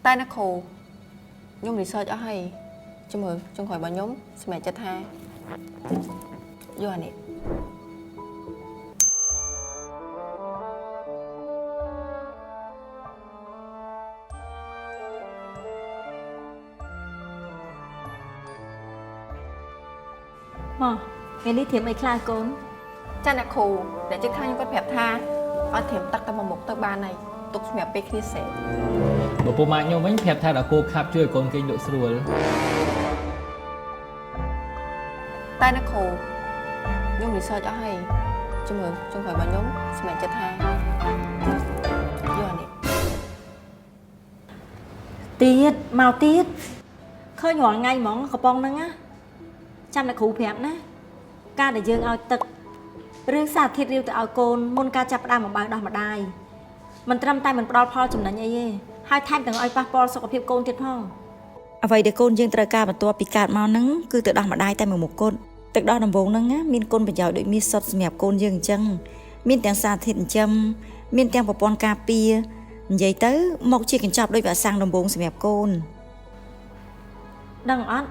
តែណាគ្រូខ្ញុំ research អស់ហើយជំរឿចុងក្រោយរបស់ខ្ញុំសម្រេចចិត្តថាយកអានេះ មកថ្ងៃនេះត្រៀមអីខ្លះកូន ចាអ្នកគ្រូអ្នកជិតខាងខ្ញុំគាត់ប្រាប់ថាឲ្យត្រៀមទឹកតែមួយមុខទៅបានហើយទុកសម្រាប់ពេលគ្នាស្រែ បើពុកម៉ាក់ខ្ញុំវិញប្រាប់ថាដល់គោខាប់ជួយឲ្យកូនគេងលក់ស្រួល តែអ្នកគ្រូខ្ញុំ research អស់ហើយជំរឿចុងក្រោយរបស់ខ្ញុំសម្រេចចិត្តថាយកអានេះ ទៀតមកទៀតឃើញរាល់ថ្ងៃហ្មងកំប៉ុងហ្នឹងណាចាំអ្នកគ្រូប្រាប់ណាការដែលយើងឲ្យទឹកឬសារធាតុរាវទៅឲ្យកូនមុនការចាប់ផ្ដើមបំបៅដោះម្ដាយមិនត្រឹមតែមិនផ្ដល់ផលចំណេញអីទេហើយថែមទាំងឲ្យប៉ះពាល់សុខភាពកូនទៀតផង អ្វីដែលកូនយើងត្រូវការបន្ទាប់ពីកើតមកហ្នឹងគឺទឹកដោះម្ដាយតែមួយមុខគត់ទឹកដោះដំបូងហ្នឹងណាមានគុណប្រយោជន៍ដូចមាសសុទ្ធសម្រាប់កូនយើងអញ្ចឹងមានទាំងសារធាតុចិញ្ចឹមមានទាំងប្រព័ន្ធការពារនិយាយទៅមកជាកញ្ចប់ដូចវ៉ាក់សាំងដំបូងសម្រាប់កូន ដឹងអត់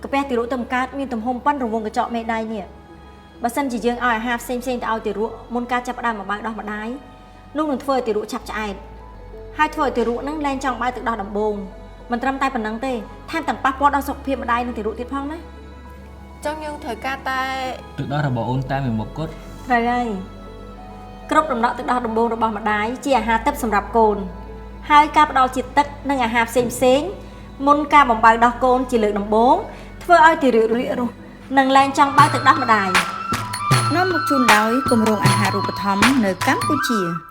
កាពះទារកទៅបង្កើតមានទំហំប៉ុនរង្វង់កញ្ចក់មេដៃនេះបើសិនជាយើងឲ្យអាហារផ្សេងៗទៅឲ្យទារកមុនការចាប់ផ្ដើមបំបៅដោះម្ដាយនោះនឹងធ្វើឲ្យទារកឆាប់ឆ្អែតហើយធ្វើឲ្យទារកហ្នឹងលែងចង់បើទឹកដោះដំបូងមិនត្រឹមតែប៉ុណ្ណឹងទេថែមទាំងប៉ះពាល់ដល់សុខភាពម្ដាយនិងទារកទៀតផងណា ចង់យើងត្រូវការតែ ទឹកដោះរបស់អូនតែមួយមុខគត់ ត្រូវហើយគ្រប់ដំណក់ទឹកដោះដំបូងរបស់ម្ដាយជាអាហារទិព្វសម្រាប់កូនហើយការផ្ដល់ជាតិទឹកនិងអាហារផ្សេងៗមុនការបំបៅដោះកូនជាលើកដំបូងធ្វើឲ្យទារករាករស់និងលែងចង់បើទឹកដោះម្ដាយ នាំមកជូនដោយគម្រោងអាហារូបត្ថម្ភនៅកម្ពុជា។